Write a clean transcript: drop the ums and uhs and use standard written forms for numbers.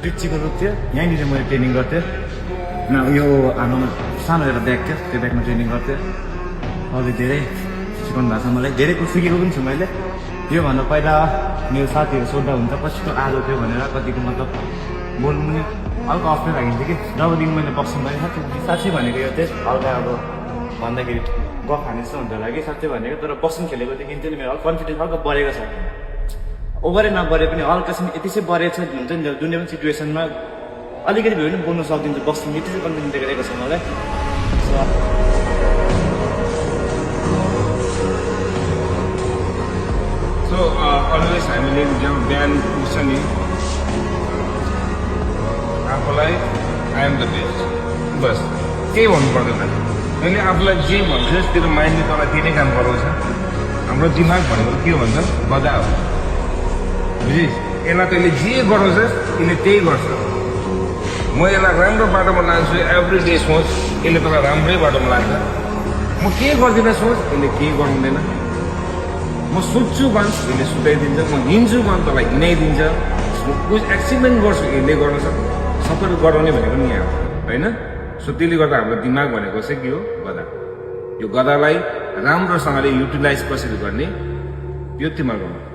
डिच्चीको रुख थियो यहीँनिर मैले ट्रेनिङ गर्थेँ यो हाम्रोमा सानो एउटा ब्याग थियो त्यो ब्यागमा ट्रेनिङ गर्थेँ अरू धेरै सिकाउनु भएको छ मलाई धेरै कुछ सिकेको पनि छु मैले योभन्दा पहिला मेरो साथीहरू सोद्धा हुन्छ पछिको आलो थियो भनेर कतिको मतलब बोल्नु पनि हल्का अप्ठ्यारो लागिन्थ्यो कि जबदेखि मैले बक्सिङ गरेँ साँच्चै भनेको यो चाहिँ हल्का अब भन्दाखेरि गफ खाने जस्तो हुन्छ होला कि साँच्चै भनेको तर बक्सिङ खेलेकोदेखि चाहिँ मेरो अलिक कन्फिडेन्स हल्का बढेको छ ओभरै नबढे पनि हल्का चाहिँ यति चाहिँ बढेको छ हुन्छ नि जुनै पनि सिचुएसनमा अलिकति भए पनि बोल्नु सकिन्छ बक्सिङ यति चाहिँ कन्फिडेन्स दिएको छ मलाई सो अलवेज हामीले जब बिहान उठ्छ नि आफूलाई आई एम द बेस्ट बस केही भन्नु पर्दैन मैले आफूलाई जे भन्छु तेरो माइन्डले तँलाई त्यही नै काम गराउँछ हाम्रो दिमाग भनेको के हो भन्छ गधा हो बुझिस् यसलाई तैँले जे गराउँछस् यसले त्यही गर्छ म यसलाई राम्रो बाटोमा लान्छु एभ्री डे सोच यसले तँलाई राम्रै बाटोमा लान्छ म के गर्दिनँ सोच यसले केही गराउँदैन म सोध्छु भन्छ यसले सुताइदिन्छ म हिँड्छु भन्छ तँलाई हिँडाइदिन्छ म कुछ एक्सिडेन्ट गर्छु यसले गर्नु सक्छ सबै गराउने भनेको नि यहाँ होइन सो त्यसले गर्दा हाम्रो दिमाग भनेको चाहिँ के हो गधा यो गधालाई राम्रोसँगले युटिलाइज कसरी गर्ने यो तिमीहरूकोमा